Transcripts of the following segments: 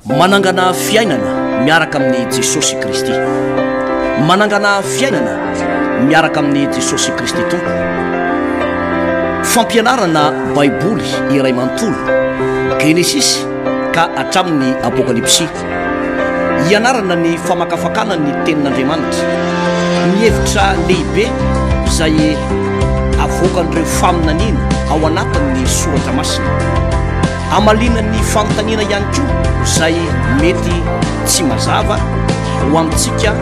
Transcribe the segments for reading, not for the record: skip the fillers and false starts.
Manangana fiainana miaraka amin'i Jesosy Kristy. Manangana fiainana miaraka amin'i Jesosy Kristy Tompo. Fampianarana Baiboly iray manontolo, Genesisy ka hatramin'ny Apokalypsy. Hianarana ny famakafakana ny Tenin'Andriamanitra, ny hevitra lehibe izay avoakan'ireo faminaniana ao anatin'ny Soratra Masina. Hamaliana ny fanontaniana ihany koa izay mety tsy mazava ho amintsika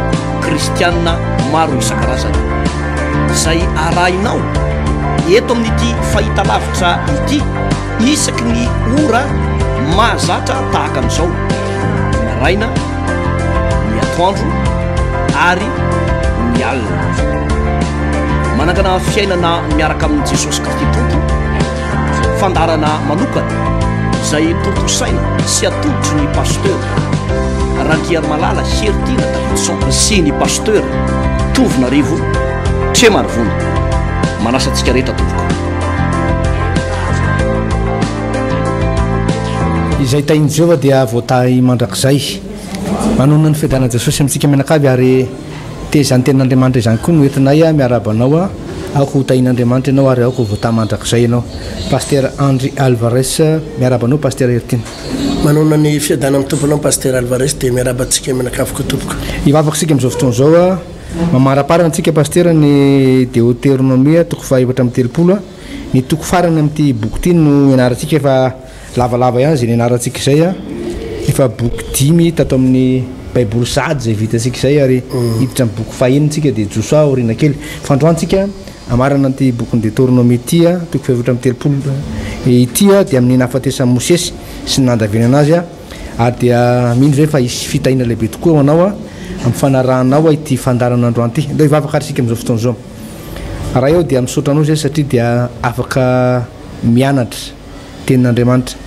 kristiana maro isan-karazany. Izay arahinao eto amin'ity fahitalavitra ity isaky ny ora mahazatra tahaka an'izao, ny maraina, ny atoandro ary ny alina. Manangana fiainana miaraka amin'i Jesosy Kristy Tompo. Fandaharana manokana izay tontosaina sy atolotry ny Pasteur Randriarimalala Heritiana Davidson sy ny Pasteur Tovonarivo Tremarivony. Manasa antsika rehetra tompoko. Izay tahin'i Jehovah dia voatahy mandrakizay. Manonona ny fiadanan'i Jesosy amintsika mianakavy ary Dia izany tenin'Andriamanitra izany koa no entinay miarahaba anao, aoka ho tahian'Andriamanitra ianao ary aoka ho voatahy mandrakizay ianao. Pasitera Andry Alvarez, miarahaba anao Pasitera Heritiana. Manonona ny fiadanan'ny Tompo anao Pasitera Alvarez dia miarahaba antsika mianakavy koa tompoko. Hivavaka isika amin'izao fotoana izao, mamaraparana antsika Pasitera ny Deoteronomia toko faha 34, ny toko farany amin'ity boky ity no ianarantsika efa Lavalava ihany izay nianarantsika izay a. Efa boky dimy tato amin'ny Baiboly sahady izay vitantsika izay ary hiditra amin'ny boky fahenina isika dia Josoa aoriana kely. Fa androany tsika hamarana an'ity bokin'ny Deoteronomia ity a, toko fahaefatra amby 30 ity a, dia amin'ny nahafatesan'i Mosesy sy ny nandavenana azy a. Ary dia mino izay fa hisy fitahiana lehibe tokoa ho anao a, amin'ny fanarahanao ity fandaharana androany ity. Ndao hivavaka ary isika amin'izao fotoana izao. Ray ô dia misaotra anao izay satria dia afaka mianatra. Tenin'Andriamanitra.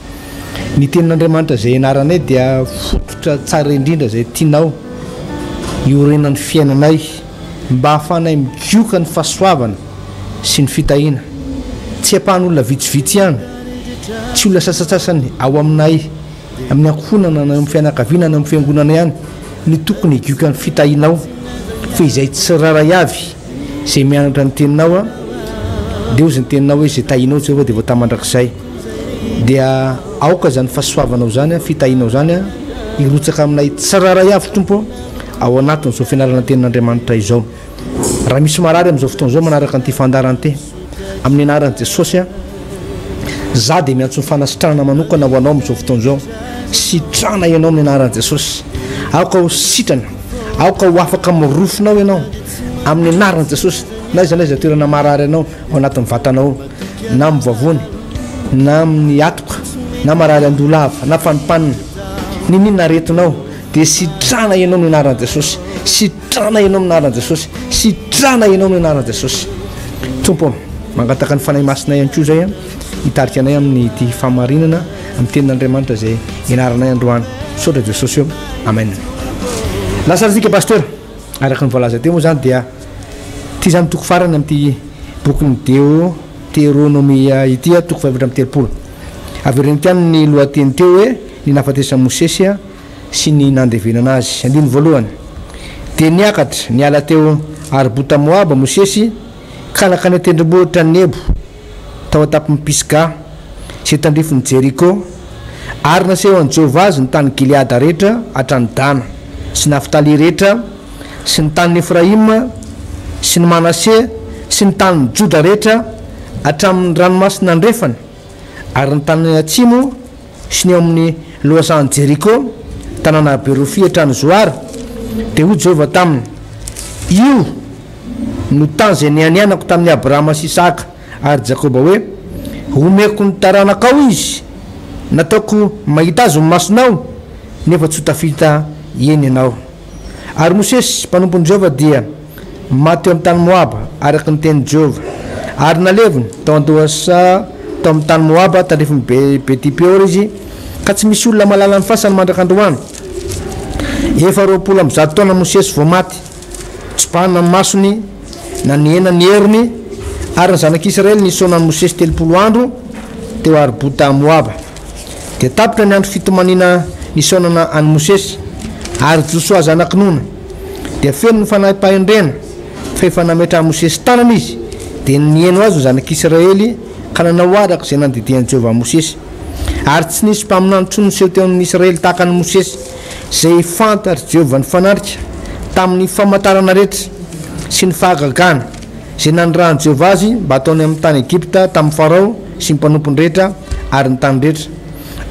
Ny Tenin'Andriamanitra izay ianaranay dia fototra tsara indrindra izay tianao hiorenan'ny fiainanay mba hahafahanay migoka ny fahasoavana sy ny fitahiana. Tsy ampahan'olona vitsivitsy ihany, tsy olona sasantsasany ao aminay, amin'ny ankohonana na eo amin'ny fianakaviana na eo amin'ny fiangonana ihany no tokony higoka ny fitahianao fa izay tsirairay avy izay mianatra ny teninao a dia hozy ny teninao hoe izay tahinao Jehovah dia voatahy mandrakizay dia aoka izany fahasoavanao izany a fitahianao izany a hirotsaka aminay tsirairay avy Tompo ao anatin'izao fianarana ny tenin'Andriamanitra izao. Raha misy marary amin'izao fotoana izao manaraka an'ity fandaharana ity, amin'ny anaran'i Jesosy aho, za dia miantso ny fanasitranana manokana ho anao amin'izao fotoana izao. Sitrana ianao amin'ny anaran'i Jesosy. Aoka ho sitrana, aoka ho afaka amin'ny rofinao ianao amin'ny anaran'i Jesosy. Na aiza na aiza toerana marary anao ao anatin'ny vatanao, na amin'ny vavony, na amin'ny hatoka, na marary andoha lava, na fanimpanina, n'inon'inona aretinao, dia sitrana ianao amin'ny anaran'i Jesosy. Sitrana ianao amin'ny anaran'i Jesosy. Sitrana ianao amin'ny anaran'i Jesosy. Tompo ô, mangataka ny Fanahy Masina ihany koa izay hitarika anay amin'ity fahamarinana amin'ny tenin'Andriamanitra izay ianaranay androany. Misaotra Jesosy ô. Amen. Lasa ary isika Pasteur. Araka ny voalaza teo moa izany dia ity izany toko farany amin'ity bokin'ny Deoteronomia ity, toko faha 34. Avereno ihany ny lohateny teo hoe ny nahafatesan'i Mosesy sy ny nandevenana azy. Andininy voalohany. Dia niakatra niala teo Arbota Moaba Mosesy ka nankany an-tendrombohitra Nebo tao an-tampon'i Pisga izay tandrifin'i Jeriko, ary nasehon'i Jehovah azy ny tany Gileada rehetra hatrany Dana, sy Naftaly rehetra, sy ny tanin'i Efraima, sy ny Manase, sy ny tanin'i Joda rehetra hatramin'ny ranomasina andrefana, ary ny tany atsimo, sy ny eo amin'ny lohasahan'i Jeriko, tanàna be rofia hatrany Zoara. Dia hoy Jehovah taminy, Io no tany izay nianianako tamin'i Abrahama sy Isaka ary Jakoba hoe, 'Homeko ny taranakao izy. Nataoko mahita azy ny masonao, nefa tsy ho tafita eny ianao. Ary Mosesy, mpanompon'i Jehovah, dia maty teo amin'ny tany Moaba, araka ny tenin'i Jehovah. Ary naleviny tao an-dohasaha tao amin'ny tany Moaba, tandrifin'i Beti-peora izy, ka tsy misy olona mahalala ny fasany mandraka androany. Efa 120 taona Mosesy vao maty, tsipahana ny masony, na nihena ny heriny, ary ny zanak'Israely nisaona an'i Mosesy 30 andro teo Arbota Moaba. Dia tapitra ny andro fitomaniana nisaonana an'i Mosesy. Ary Josoa zanak'i Nona dia feno ny fanahim-pahendrena, fa efa nametrahan'i Mosesy tanana izy, dia nihaino azy ny zanak'Israely ka nanao araka izay nandidian'i Jehovah an'i Mosesy. Ary tsy nisy mpaminany intsony niseho teo amin'ny Israely tahaka an'i Mosesy, izay fantatr'i Jehovah nifanatrika tamin'ny famantarana rehetra sy ny fahagagana izay nanirahan'i Jehovah azy mba hataony amin'ny tany Egypta tamin'i Farao sy ny mpanompony rehetra ary ny tany rehetra,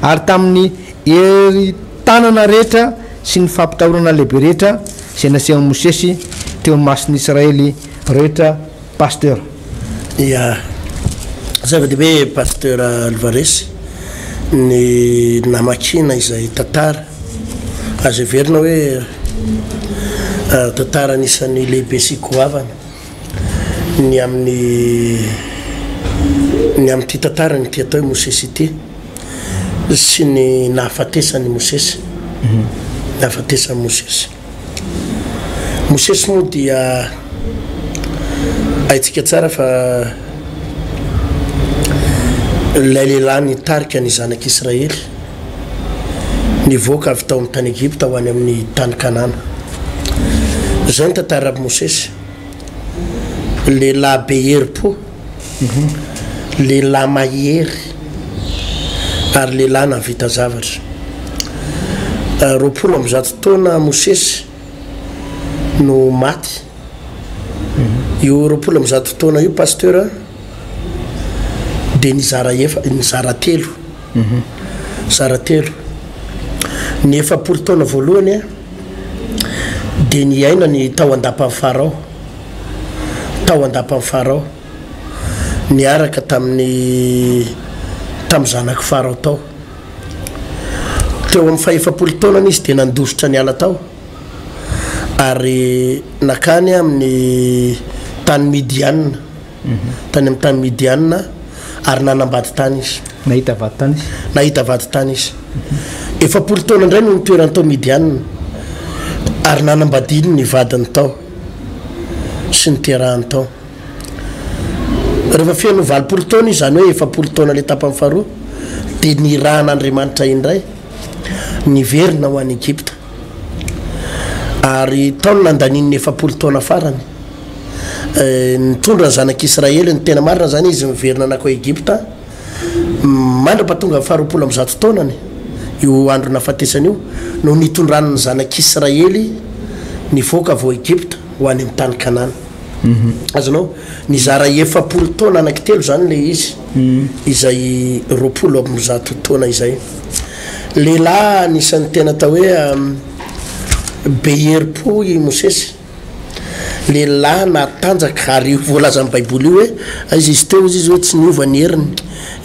ary tamin'ny herin-tanana rehetra sy ny fampitahorana lehibe rehetra izay nasehon'i Mosesy teo imason'ny Israely rehetra. Pasteur. Ya. Zava-dehibe Pasteur Alvarez ny namakiana izay tantara azo heverina hoe tantara anisan'ny lehibe sy goavana ny amin'ny ny amin'ity tantaran'ity atao hoe Mosesy ity sy ny nahafatesan'i Mosesy. Nahafatesan'i Mosesy. Mosesy moa dia haintsika tsara fa ilay lehilahy nitarika ny zanak'Israely nivoaka avy tao amin'ny tany Egypta ho any amin'ny tany Kanana. Izay ny tantaran'i Mosesy. Lehilahy be herim-po, lehilahy mahery ary lehilahy nahavita zavatra. 120 taona Mosesy no maty. Io 120 taona io Pasteur dia nizara efa, nizara telo. Nizara telo. Ny 40 taona voalohany dia niainany tao an-dapan'i Farao. Tao an-dapan'i Farao. Niaraka tamin'ny tamin'ny zanak'i Farao tao. Teo amin'ny fahefapolo taonany izy dia nandositra niala tao ary nankany amin'ny tany Midiana, tany amin'ny tany Midiana ary nanambady tany izy. Nahita vady tany izy. Nahita vady tany izy. 40 taona indray no nitoerany tao Midiana ary nanambadiany ny vadiny tao sy niterahany tao. Rehefa feno 80 taona izy, izany hoe 40 taona ilay tapany faharoa, dia nirahan'Andriamanitra indray niverina ho any Egypta. Ary tao no nandaniany ny 40 taona farany. Nitondra ny zanak'Israely, ny tena marina izany izy niverina nankao Egypta, mandra-pahatonga ny faha 120 taonany, io andro nahafatesany io, no nitondrany ny zanak'Israely nivoaka avy ao Egypta ho any amin'ny tany Kanana. Azonao? Nizara 40 taona anankitelo izany ilay izy, izay 120 taona izay. Lehilahy anisan'ny tena atao hoe be herim-po i Mosesy. Lehilahy natanjaka, ary io voalazan'ny Baiboly io hoe, aiza izy teo hozy izy hoe tsy niova ny heriny.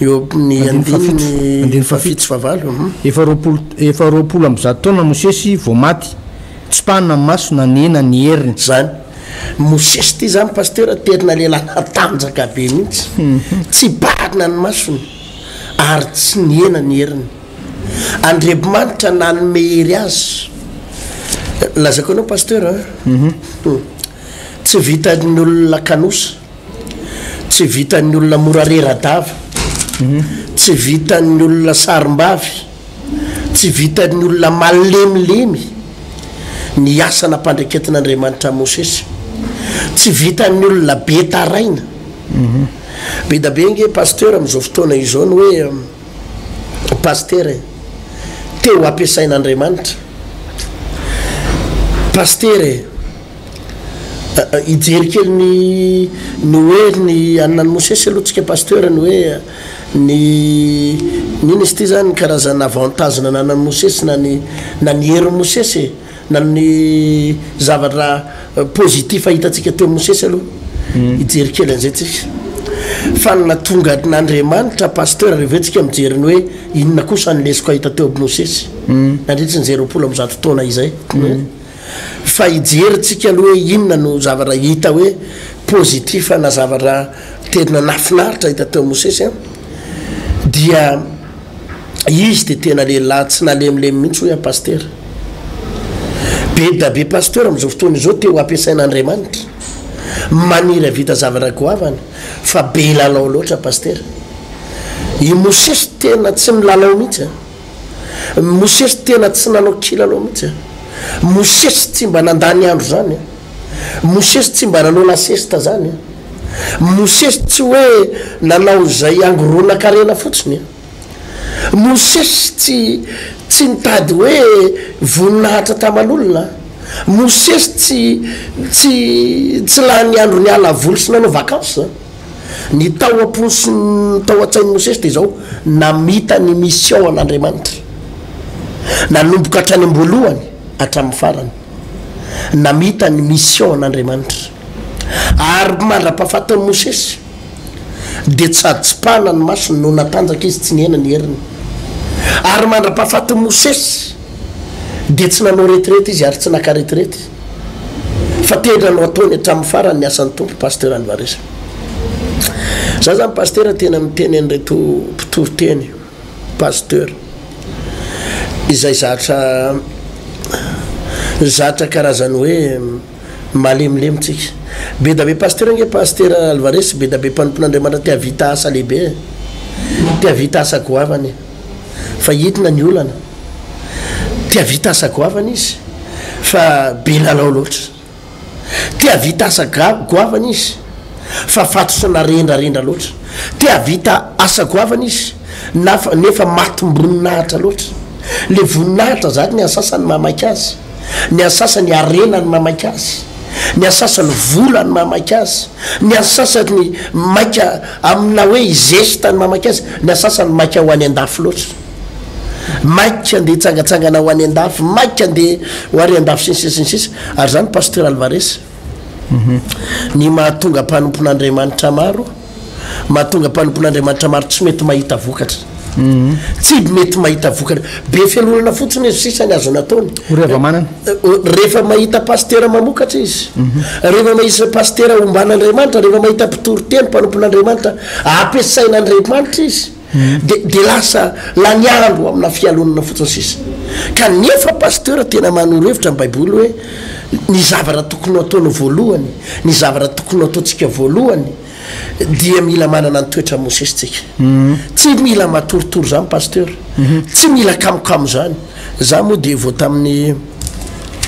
Eo amin'ny andininy fahafito sy fahavalo. Efa 20, efa 120 taona Mosesy vao maty, tsy mpanana ny maso na nihena ny heriny. Izany. Mosesy ity zany pasteur tena lehilahy natanjaka be mihitsy, tsy barina ny masony ary tsy nihena ny heriny. Andriamanitra nanome hery azy. Lazaiko anao pasteur a, tsy vitan'ny olona kanosa, tsy vitan'ny olona mora rera-dava, tsy vitan'ny olona sarim-bavy, Tsy vitan'ny olona malemilemy ny asa nampandraiketin'Andriamanitra an'i Mosesy. Tsy vitan'ny olona be taraina. Be da be ange Pasteur amin'izao fotoana izao ny hoe Pasitera e. Te ho ampiasain'Andriamanitra. Pasitera e. Hijery kely ny ny hoe ny anona an'i Mosesy aloha tsika Pasteur ny hoe ny ny inona izy ity zany ny karazana avantage nananan'i Mosesy na ny na ny herin'i Mosesy e na ny zavatra positif hitantsika teo amin'i Mosesy aloha hijery kely an'izay tsika fa ny nahatonga an'Andriamanitra Pasteur rehefa eo tsika mijery ny hoe inona kosa ny lesoka hita teo amin'i Mosesy nandritry ny izay 120 taona izay. Fa hijery tsika aloha hoe inona no zavatra hita hoe positif na zavatra tena nahafinaritra hita teo Mosesy an, dia izy dia tena lehilahy tsy nalemilemy mihitsy hoy aho Pasitera. Be da be Pasteur amin'izao fotoana izao te ho ampiasain'Andriamanitra, maniry havita zavatra goavana fa be lalao loatra Pasitera. I Mosesy tena tsy milalao mihitsy an. Mosesy tena tsy nanao kilalao mihitsy a. Mosesy tsy mba nandany andro zany a. Mosesy tsy mba nanao lasesta zany a. Mosesy tsy hoe nanao izay angoronan-karena fotsiny a. Mosesy tsy tsy nitady hoe voninahitra taman'olona a. Mosesy tsy tsy tsy lany andro niala voly sy nanao vacances a. Ny tao am-pony sy ny tao an-tsain'i Mosesy dia izao, namita ny mission an'Andriamanitra. Nanomboka hatrany am-boalohany hatramin'ny farany. Namita ny mission an'Andriamanitra. Ary mandra-pahafatin'i Mosesy, dia tsy sady ny masony no natanjaka izy, tsy nihena ny heriny. Ary mandra-pahafatin'i Mosesy, dia tsy nanao retirety izy ary tsy naka retirety. Fa tena no ataony hatramin'ny farany ny asan'ny Tompo Pasteur Alvarez. Za zany Pasteur tena miteny an'ireto mpitory teny, Pasteur, izay zatra zatra karazany hoe malemilemy tsika. Be da be Pasteur ange Pasteur Alvarez, be da be mpanompon'Andriamanitra te hahavita asa lehibe e. Te hahavita asa goavana e. Fa inona ny olana? Te hahavita asa goavana izy fa be lalao loatra. Te hahavita asa goavana izy fa fatotra narendrarendra loatra. Te hahavita asa goavana izy nafa nefa matim-boninahitra loatra. Le voninahitra zany ny an'ny sasany mahamaika azy, ny an'ny sasany harena ny mahamaika azy, ny an'ny sasany vola ny mahamaika azy, ny an'ny sasany maika amina hoe hizesta ny mahamaika azy, ny an'ny sasany maika ho any an-dafy loatra. Maika andeha hitsangatsangana ho any an-dafy, maika andeha ho ary an-dafy sy ny sisa sy ny sisa. Ary izany Pasteur Alvarez, ny mahatonga mpanompon'Andriamanitra maro, mahatonga mpanompon'Andriamanitra maro tsy mety mahita vokatra. Tsy mety mahita vokatra. Be fialonana fotsiny izy sisa ny azony ataony. Ory hava-manana. Rehefa mahita pasitera mamokatra izy, rehefa mahita pasitera omban'Andriamanitra, rehefa mahita mpitory teny mpanompon'Andriamanitra ampiasain'Andriamanitra izy, dia dia lasa lany andro amina fialonana fotsiny sisa. Kanefa pasteur tena manoro hevitra ny baiboly hoe ny zavatra tokony ho ataonao voalohany, ny zavatra tokony ho ataontsika voalohany dia mila manana ny toetra Mosesy tsika. Tsy mila matoritory zany pasteur, tsy mila kamokamo zany. Za moa dia vao tamin'ny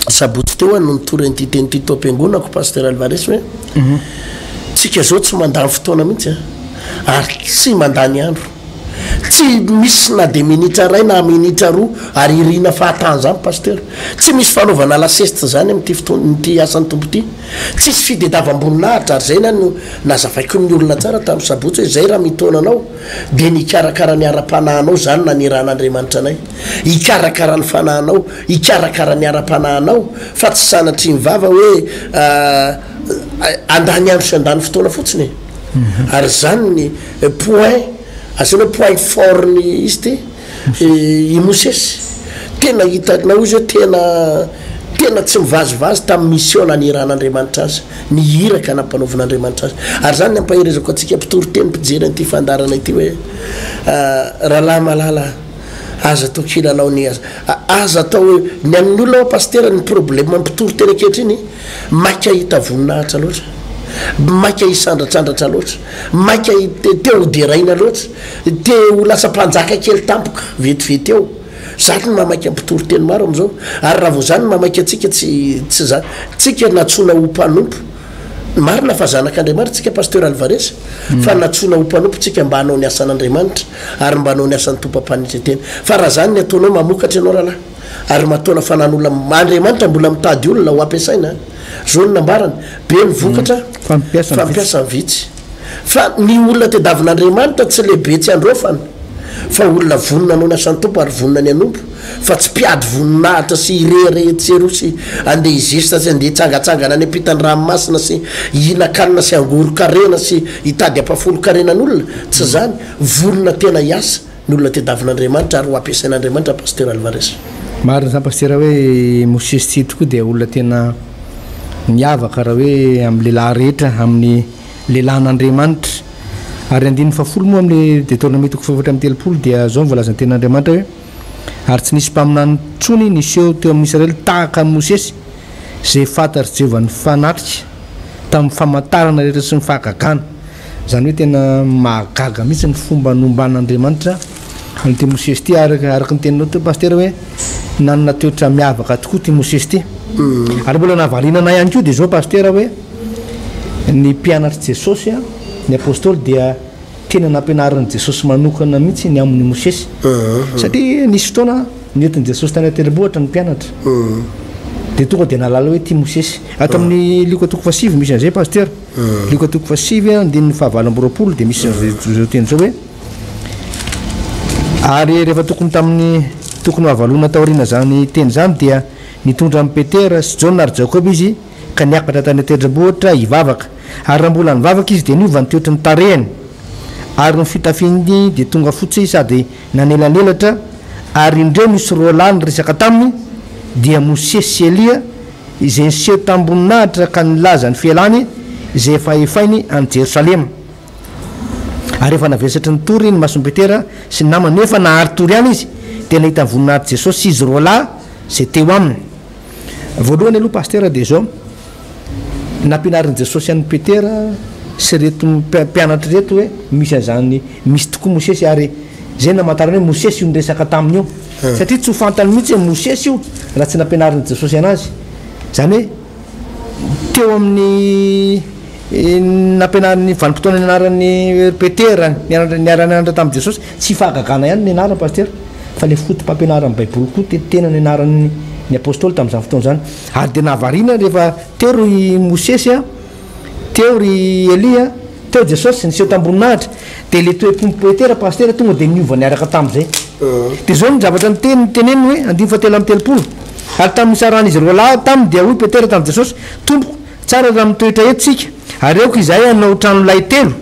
sabotsy teo aho no nitory an'ity teny ity tao am-piangonako pasteur Alvarez hoe tsika zao tsy mandany fotoana mihitsy a, ary tsy mandany andro. Tsy misy na dia minitra iray na minitra roa ary irina fahatany zany pasteur. Tsy misy fanaovana lasesty zany amin'ity fotoana ity asan'ny Tompo ity. Tsisy fidedavamboninahitra ary zay na no nazavaiko ny olona tsara tamin'ny sabotsy hoe zay raha mitaona anao dia ny hikarakara ny ara-panahinao zany naniran'Andriamanitra anay. Hikarakara ny fanahinao, hikarakara ny ara-panahinao fa tsy sanatria ny vava hoe handany andro sy handany fotoana fotsiny e. Ary zany ny point asiana hoe point fort ny izy ty i Mosesy. Tena hitanao izy hoe tena tena tsy mivazivazy tamin'ny mission naniran'Andriamanitra azy, ny iraka nampanaovin'Andriamanitra azy. Ary zany ny ampaherezako antsika mpitory teny mpijery an'ity fandaharana ity hoe rahalahy malala aza atao kilalao ny aza aza atao hoe ny an'ny olona hoa pasitera ny problème mpitory teny ankehitriny maika hita voninahitra loatra, maika hisandratsandratra loatra, maika te ho deraina loatra, te ho lasa mpanjaka kely tampoka vetivety eo. Zany no mahamaika mpitory teny maro amin'izao. Ary raha vao zany no mahamaika antsika tsy tsy zany. Tsika nantsoina ho mpanompo. Marina fa zanak'Andriamanitra tsika Pasteur Alvarez fa nantsoina ho mpanompo tsika mba hanao ny asan'Andriamanitra ary mba hanao ny asan'ny Tompo am-panetren-tena. Fa raha zany ny ataonao mamokatra ianao rahalahy. Ary mataona fanan'olona Andriamanitra mbola mitady olona ho ampiasaina. Zao no nambarany, be ny vokatra fa mpiasa ny vitsy. Fa ny olona tediavin'Andriamanitra tsy lehibe tsy andraofana fa olona vonona hanao ny asan'ny Tompo ary vonona ny hanompo fa tsy mpiady voninahitra sy hirehareha etsy sy eroa sy andeha hizesta sy andeha hitsangatsangana any ampitan'ny ranomasina sy hihinan-kanina sy hangoron-karena sy hitady ampahafolon-karenan'olona. Tsy izany. Vonona tena hiasa ny olona tediavin'Andriamanitra ary ho ampiasain'Andriamanitra Pasteur Alvarez. Marina izany Pasitera hoe i Mosesy ity tokoa dia olona tena miavaka raha hoe amin'ny lehilahy rehetra amin'ny lehilahin'Andriamanitra. Ary andininy fahafolo moa amin'ny Deoteronomia toko fahefatra amby 30 dia izao no voalazan'ny tenin'Andriamanitra hoe ary tsy nisy mpaminany intsony niseho teo amin'ny Israely tahaka an'i Mosesy izay fantatr'i Jehovah nifanatrika tamin'ny famantarana rehetra sy ny fahagagana. Izany hoe tena mahagaga mihitsy ny fomba nomban'Andriamanitra. An'ity Mosesy ity araka araka ny teninao teo Pasitera hoe nanana toetra miavaka tokoa ity Mosesy ity. Ary mbola nahavariana anay ihany koa dia izao Pasitera hoe ny mpianatr'i Jesosy, ny Apostoly dia tena nampianarin'i Jesosy manokana mihitsy ny amin'i Mosesy. Satria nisy fotoana nentin'i Jesosy tany an-tendrombohitra ny mpianatra. Dia tonga dia nahalala hoe ity Mosesy. Ato amin'ny Lioka toko fahasivy misy an'izay Pasitera. Lioka toko fahasivy andininy fahavalo amby 20 dia misy an'izao teny izao hoe Ary rehefa tokony tamin'ny tokony ho havaloana taoriana izany teny izany dia nitondra an'i Petera sy Jaona ary Jakoba izy ka niakatra tany an-tendrombohitra hivavaka. Ary raha mbola nivavaka izy dia niova ny toetry ny tarehiny, ary ny fitafiany dia tonga fotsy sady nanelanelatra, ary indreo nisy roalahy niresaka taminy, dia Mosesy sy Elia, izay niseho tamim-boninahitra ka nilaza ny fialany izay efa hefainy any Jerosalema. Ary efa navesatry ny tory ny mason'i Petera sy ny namany, nefa nahari-tory ihany izy, dia nahita ny voninahitr'i Jesosy sy izy roalahy izay teo aminy. Voalohany aloha Pasitera dia izao, nampianarin'i Jesosy an'i Petera sy ireto mpianatra ireto hoe misy an'izany, misy tokoa Mosesy ary izay no namantarany hoe Mosesy io niresaka taminy io. Satria tsy ho fantany mihitsy hoe Mosesy io raha tsy nampianarin'i Jesosy anazy. Izany hoe teo amin'ny nampianarin'ny vanim-potoana nianaran'i Petera, niara-nianatra tamin'i Jesosy, tsy fahagagana ihany ny nianarany Pasitera. Fa ilay foto-pampianaran'ny Baiboly koa dia tena nianaran'ny ny Apostoly tamin'izany fotoana izany. Ary dia nahavariana rehefa teo ry Mosesy, teo ry Elia, teo Jesosy niseho tam-boninahitra, dia ilay toe-pon'i Petera, Pasitera, tonga dia niova niaraka tamin'izay. Dia izao ny zavatra niteny, niteneniny hoe, andininy fahatelo amby 30, Ary tamin'ny nisarahan'izy roalahy taminy dia hoy Petera tamin'i Jesosy, Tompoko, tsara raha mitoetra eto isika, ary aoka izahay hanao tranolay telo,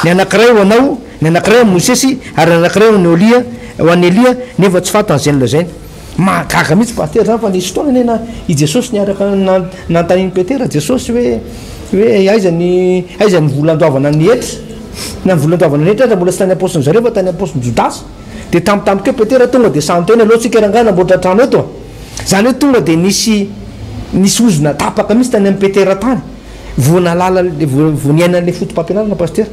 ny anankiray ho anao, ny anankiray ho an'i Mosesy, ary ny anankiray ho an'i Olia, ho an'i Elia, nefa tsy fantany izay nolazainy. Mahagaga mihitsy Pasitera izany fa nisy fotoana anie na i Jesosy niaraka nanontanian'i Petera Jesosy hoe hoe aiza ny aiza ny vola andoavana ny hetra, na ny vola andoavana ny hetra aza mbola tsy tany am-paosin'ny zareo fa tany am-paosin'i Jodasy. Dia tampotampoka eo Petera tonga dia sahy niteny, aleo tsika rangahy hanamboatra trano eto a! Izany hoe tonga dia nisy nisy ozona tapaka mihitsy tany amin'i Petera tany vao nahalala vao niaina an'ilay foto-pampianarana Pasitera.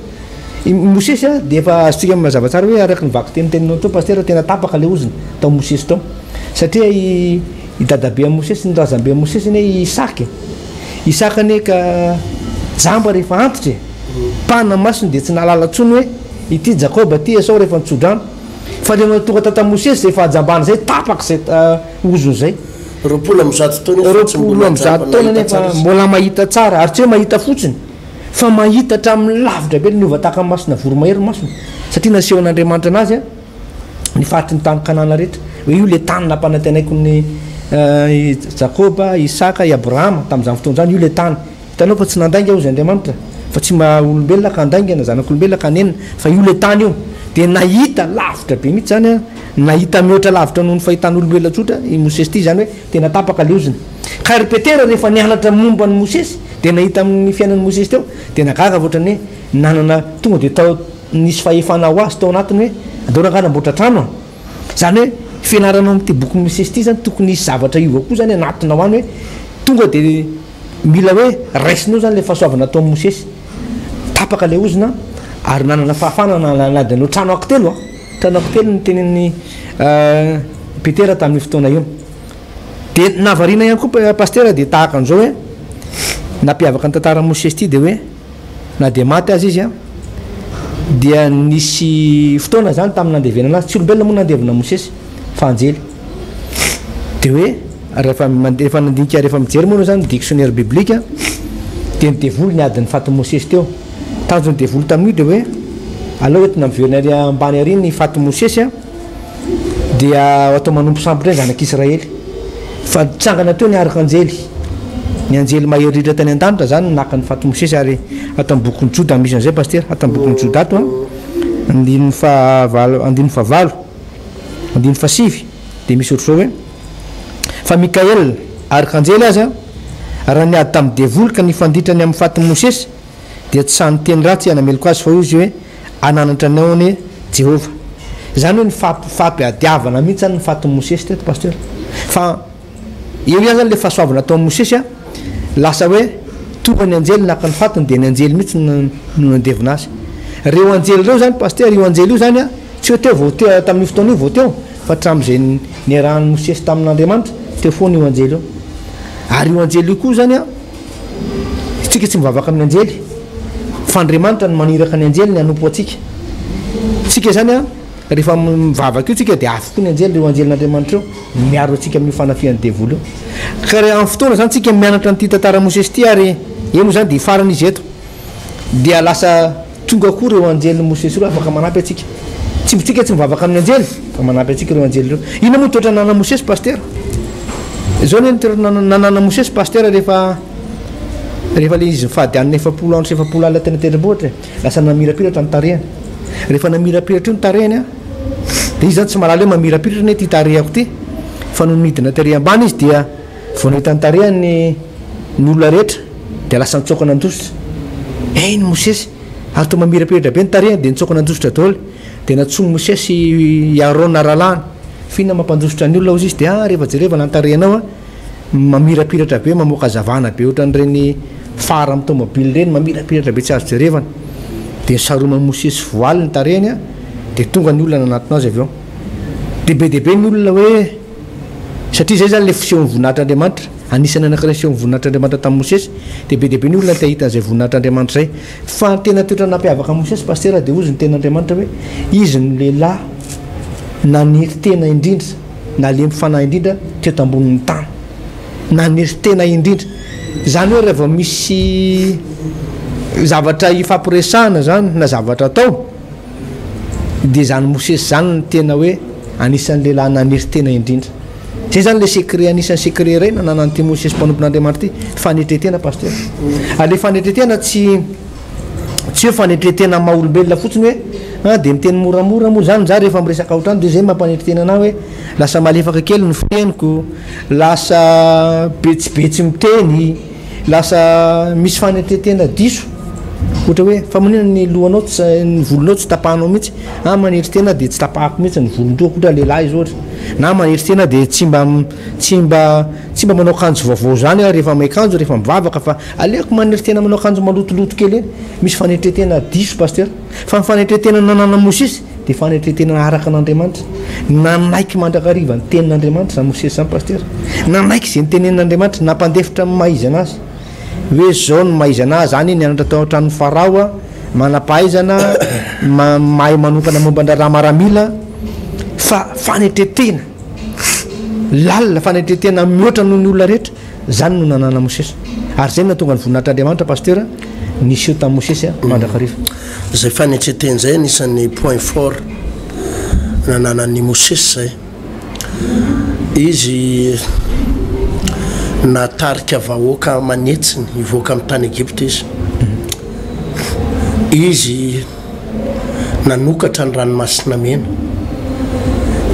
I Mosesy a, dia efa azontsika mazava tsara hoe araka ny vakiteny teninao teo Pasitera, tena tapaka ilay ozona tao Mosesy tao. Satria i i dadabe an'i Mosesy, ny razambe an'i Mosesy anie i Isaka e. Isaka anie ka jamba rehefa antitra e. Mpana masony dia tsy nahalala intsony hoe ity Jakoba, ity Esao rehefa nitsodrano. Fa rehefa tonga tao tamin'i Mosesy izay fahajambana izay, tapaka izay ozona izay. 120 taona efa tsy mbola 120 taona nefa mbola mahita tsara, ary tsy hoe mahita fotsiny. Fa mahita hatramin'ny lavitra be, niova tahaka ny masona voromahery ny masony, satria nasehon'Andriamanitra anazy ny faritry ny tany Kanana rehetra, hoe io ilay tany nampanantenaiko ny i Jakoba, Isaka, i Abrahama tamin'izany fotoana izany, io ilay tany. Hitanao fa tsy nandainga hozy Andriamanitra, fa tsy mba olombelona ka handainga na zanak'olombelona ka hanenina, fa io ilay tany io. Dia nahita lavitra be mihitsy izany, nahita mihoatra lavitra noho ny fahitan'olombelona tsotra i Mosesy ity, izany hoe tena tapaka ilay ozona. Ka ry Petera rehefa nianatra momba an'i Mosesy dia nahita amin'ny fiainan'i Mosesy teo dia nagaga fa ohatran'ny hoe nanana tonga dia tao nisy fahefana ho azy tao anatiny hoe andao rangahy hanamboatra trano a! Izany hoe fianaranao amin'ity bokin'i Mosesy ity izany tokony hisy zavatra hiova koa izany anatinao any hoe tonga dia mila hoe raisinao izany ilay fahasoavana ataon'i Mosesy. Tapaka ilay ozona ary nanana fahafahana nanady anao trano ankitelo a! Trano ankitelo no tenin'i Petera tamin'io fotoana io. Dia nahavariana ihany koa Pasitera dia tahaka an'izao hoe nampiavaka ny tantaran'i Mosesy ity dia hoe na dia maty aza izy dia nisy fotoana izany tamin'ny nandevenana azy, tsy olombelona moa nandevina Mosesy fa anjely. Dia hoe rehefa rehefa nandinika rehefa mijery moa ianao izany dictionnaire biblique dia ny devoly niady ny fatin'i Mosesy teo. Tanjon'ny devoly tamin'io dia hoe aleo entina miverina ary ambany ary ny fatin'i Mosesy Dia atao manompo sampy indray ny zanak'Israely. Fa nitsangana teo ny arkanjely, ny anjely mahery rehetra tany an-danitra izany no naka ny fatin'i Mosesy ary ato amin'ny bokin'i Joda misy an'izay Pasitera, ato amin'ny bokin'i Joda ato an, andininy fahavalo, andininy fahavalo, andininy fahasivy dia misy ohatr'izao hoe, Fa Mikaela, arkanjely aza, raha niady tamin'ny devoly ka nifanditra ny amin'ny fatin'i Mosesy, dia tsy sahy niteny ratsy hanameloka azy fa hoy izy hoe, Hananatra anao anie Jehovah. Izany hoe ny fampiadiavana mihitsy zany ny fatin'i Mosesy teto Pasteur. Fa eo ihany zany le fahasoavana ataon'i Mosesy a, lasa hoe tonga ny anjely naka ny fatiny dia ny anjely mihitsy no nandevina azy. Ireo anjely ireo zany Pasteur, io anjely io zany a, tsy Tsy hoe teo vao teo, tamin'io fotoana io vao teo, fa hatramin'izay niarahan'i Mosesy tamin'Andriamanitra, teo foana io anjely io. Ary io anjely io koa izany an, isika tsy mivavaka amin'ny anjely, fa Andriamanitra no maniraka ny anjeliny hanompo antsika. Isika izany an, rehefa mivavaka io tsika dia avy koa ny anjely, ireo anjelin'Andriamanitra ireo, miaro antsika amin'io fanafihan'ny devoly io. Ka raha amin'ny fotoana izany tsika mianatra an'ity tantaran'i Mosesy ity ary eo moa izany dia hifarana izy eto, dia lasa tonga koa ireo anjelin'i Mosesy ireo afaka manampy antsika. Tsy tsika tsy mivavaka amin'ny anjely fa manampy antsika ireo anjely ireo. Inona moa ny toetra nanan'i Mosesy Pasitera? Izao anie ny toetra nanan'i Mosesy Pasitera rehefa rehefa ilay izy nifady hanina 40 andro sy 40 alina teny an-tendrombohitra e, lasa namirapiratra ny tarehiny. Rehefa namirapiratra io ny tarehiny an, dia izy izany tsy mahalala hoe mamirapiratra anie ity tarehiko ity, fa nony nidina tery ambany izy dia Vao nahita ny tarehiny ny olona rehetra, dia lasa nitsoaka nandositra. Eny Mosesy! Ary toa mamirapiratra be ny tarehiny, dia nitsoaka nandositra daholo. Dia nantsoin'i Mosesy i Arona rahalahiny. F'inona mampandositra ny olona, hozy izy. Dia, ah, rehefa jerevana ny tarehinao an, mamirapiratra be, mamoaka hazavana be ohatran'ireny phare amin'ny tomobile ireny, mamirapiratra be tsy azo jerevana. Dia nisaroman'i Mosesy voaly ny tarehiny an, dia tonga ny olona nanatona azy avy eo. Dia be dia be ny olona hoe. Satria izay izany ilay fisehon'ny voninahitr'Andriamanitra, anisan'ny anankiray nisehon'ny voninahitr'Andriamanitra tamin'i Mosesy, dia be dia be ny olona te hahita an'izay voninahitr'Andriamanitra izay. Fa ny tena toetra nampiavaka an'i Mosesy, Pasitera, dia hozy ny tenin'Andriamanitra hoe, izy no lehilahy nanery tena indrindra, nalemy fanahy indrindra teto ambonin'ny tany. Nanery tena indrindra. Izany hoe raha vao misy zavatra ifampiresahana izany na zavatra atao, Dia izany Mosesy izany no tena hoe anisan'ny lehilahy nanery tena indrindra. Izay izany ilay secret, anisan'ny secret iray nananan'ity Mosesy mpanompon'Andriamanitra ity, fanetren-tena Pasteur. Ary ilay fanetren-tena tsy tsy hoe fanetren-tena maha olombelona fotsiny hoe ah dia miteny moramora moa izany za rehefa miresaka ohatrany dia izay mampanetry tena anah hoe lasa malefaka kely ny fiteniko, lasa betsibetsy miteny. Lasa misy fanetren-tena diso, ohatra hoe fa maninona ny lohanao tsy, ny volonao tsy tapahanao mihitsy, ah manetry tena dia tsy tapahako mihitsy ny volon-dohako ohatra lehilahy izy ohatra, na manetry tena dia tsy mba tsy mba tsy mba manao akanjo vaovao izany aho rehefa miakanjo rehefa mivavaka fa aleoko manetry tena manao akanjo malotoloto kely eny, misy fanetren-tena diso pasteur, fa ny fanetren-tena nananan'i Mosesy Dia fanetren-tena araka an'Andriamanitra. Nanaiky mandrakariva ny tenin'Andriamanitra izany Mosesy izany Pasitera. Nanaiky izay notenenin'Andriamanitra, nampandefitra ny maha izy anazy. Hoe izao no maha izy anazy, za anie nianatra tao an-tranon'i Farao aho, manam-pahaizana, mahay manokana momba ny raharaha maramila, fa fanetren-tena lalina, fanetren-tena mihoatra noho ny olona rehetra. Izany no nananan'i Mosesy. Ary izay no nahatonga ny voninahitr'Andriamanitra, Pasteur, niseho tamin'i Mosesy mandrakariva. Izay fanetren-tena izay anisan'ny point fort nananan'i Mosesy izay. Izy nahatarika vahoaka aman'hetsiny hivoaka amin'ny tany Egypta izy. Izy nanokatra ny ranomasina mena.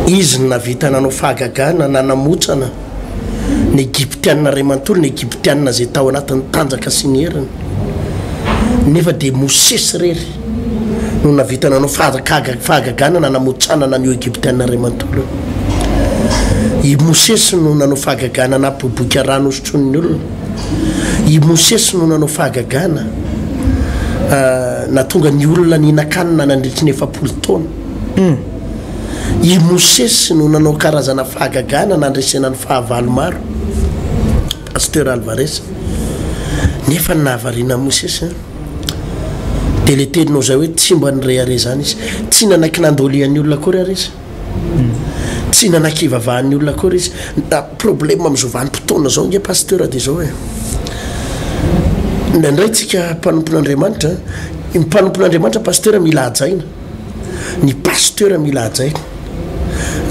Izy no nahavita nanao fahagagana nanamotsana ny Egyptiana iray manontolo, ny Egyptiana izay tao anatin'ny tanjaka sy ny heriny. Nefa dia Mosesy irery no nahavita nanao fahagagana nanamotsanana an'io Egyptiana iray manontolo io. I Mosesy no nanao fahagagana nampiboiboika rano hosotroin'ny olona. I Mosesy no nanao fahagagana nahatonga ny olona nihinan-kanina nandritry ny 40 taona. I Mosesy no nanao karazana fahagagana nandresena ny fahavalo maro. Pasteur Alvarez. Nefa ny nahavariana an'i Mosesy dia ilay teninao izay hoe tsy mba nirehareha izany izy. Tsy nanaiky nandolian'ny olona akory ary izy. Tsy nanaiky hivavahan'ny olona akory izy. Problème amin'izao vanim-potoana izao ange Pasteur dia izao e. Indraindray tsika mpanompon'Andriamanitra, ny mpanompon'Andriamanitra Pasteur mila hajaina. Ny Pasteur mila hajaina.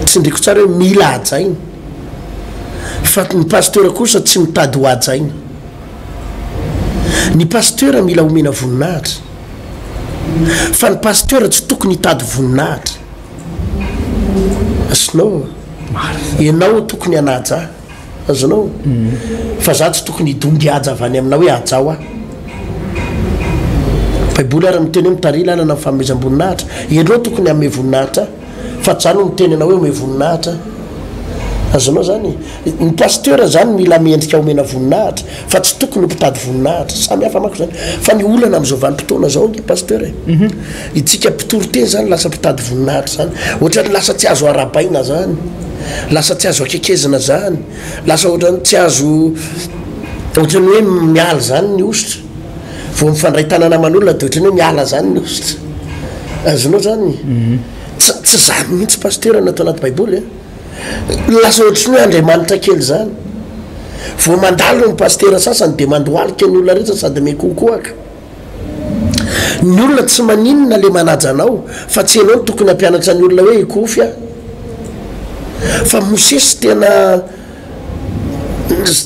Tsindriko tsara hoe mila hajaina. Fa ny Pasteur kosa tsy mitady ho hajaina. Ny Pasteur mila omena voninahitra. Fa ny Pasteur tsy tokony hitady voninahitra. Azonao? Ianao tokony hanaja ahy. Azonao? Fa za tsy tokony hidongy haja avy any aminao hoe hajao aho. Baiboly ary miteny hoe mitariha lalana amin'ny fanomezam-boninahitra. Ianao tokony hanome voninahitra ahy. Fa tsy za no miteny anao hoe omeo voninahitra aho. Azonao zany? Ny pasteur zany mila mendrika omena voninahitra fa tsy tokony ho mpitady voninahitra. Samy hafa manko zany. Fa ny olana am'zao vanim-potoana zao ange pasteur e. Itsika mpitory teny zany lasa mpitady voninahitra zany. Ohatran'ny lasa tsy azo arahabaina zany. Lasa tsy azo akekezina zany. Lasa ohatran'ny tsy azo ohatran'ny hoe miala zany ny hosotra. Vao mifandray tanana aman'olona de ohatran'ny hoe miala zany ny hosotra. Azonao zany? Tsy tsy zany mihitsy pasteur no atao anaty baiboly a. Lasa ohatran'ny hoe Andriamanitra kely zany. Vao mandalo ny pasitera sasany de mandohalika ny olona rehetra sady mikohokohaka. Ny olona tsy maninona le manaja anao fa tsy enao no tokony hampianatra ny olona hoe hikofy aho. Fa Mosesy tena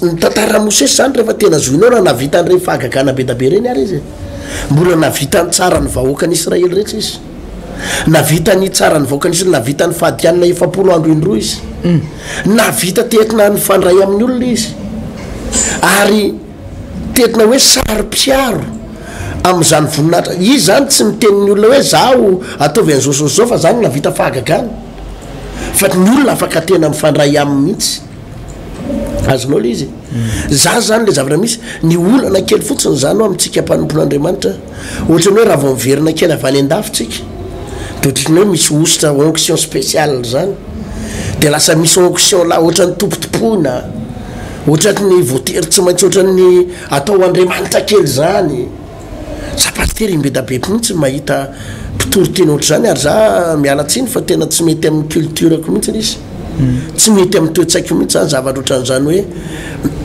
ny tantaran'i Mosesy zany rehefa tena zohinao raha nahavita an'ireny fahagagana be da be ireny ary izy e. Mbola nahavita nitsara ny vahoakan'Israely rehetra izy. Nahavita nitsara ny vahoakan'Israely, nahavita nifady hanina 40 andro indroa izy. Nahavita tetina nifandray amin'ny olona izy. Ary tetina hoe saro-piaro amin'izany voninahitra. Izy izany tsy miteny ny olona hoe zaho ataovy an'izao sy izao fa za no nahavita fahagagana. Fa ny olona afaka tena mifandray aminy mihitsy. Azonao le izy? Za zany le zavatra misy, ny olana kely fotsiny zany ho amintsika mpanompon'Andriamanitra, ohatran'ny hoe raha vao miverina kely avy any an-dafy tsika, de ohatran'ny hoe misy hosotra onction spéciale zany, de lasa misy onction la ohatran'ny tompotompoina, ohatran'ny voatery tsy maintsy ohatran'ny atao Andriamanitra kely zany. Za pasitera imbedabe mihitsy mahita mpitory teny ohatr'izany ary za miala tsiny fa tena tsy mety amin'ny culture-ko mihitsy ilay izy. Tsy mety amin'ny toe-tsaiko mihitsy zany zavatra ohatran'izany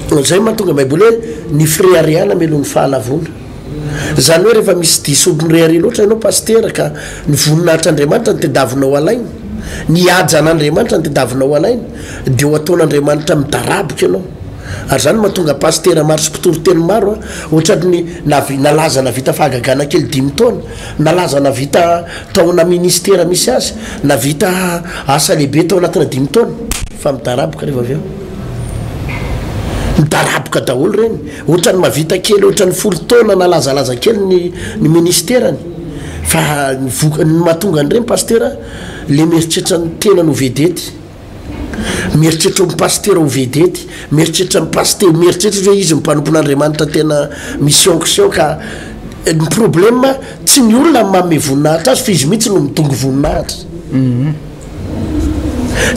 hoe zay mahatonga ny baiboly hoe ny fireharehana melohin'ny fahalavoana. Izany hoe rehefa misy diso mirehareha loatra ianao pasitera ka ny voninahitr'Andriamanitra no tediavinao alaina, ny hajan'Andriamanitra no tediavinao alaina dia ho ataon'Andriamanitra midaraboka ianao. Ary izany no mahatonga pasitera maro sy mpitory teny maro ohatran'ny navi, nalaza navita fahagagana kely dimy taona, nalaza navita taona ministera misy azy, navita asa lehibe tao anatina dimy taona, fa midaraboka rehefa avy eo. Midaraboka daholo ireny. Ohatran'ny mahavita kely ohatran'ny folo taona nalazalaza kely ny ny ministerany. Fa ny voka, ny mahatonga an'ireny pasitera, le mieritreritra ny tenany ho vedety. Mieritreritra ho pasitera ho vedety, mieritreritra ny pasitera, mieritreritra hoe izy mpanompon'Andriamanitra tena misy onction ka ny problème tsy ny olona no manome voninahitra azy fa izy mihitsy no midongy voninahitra. Mhm.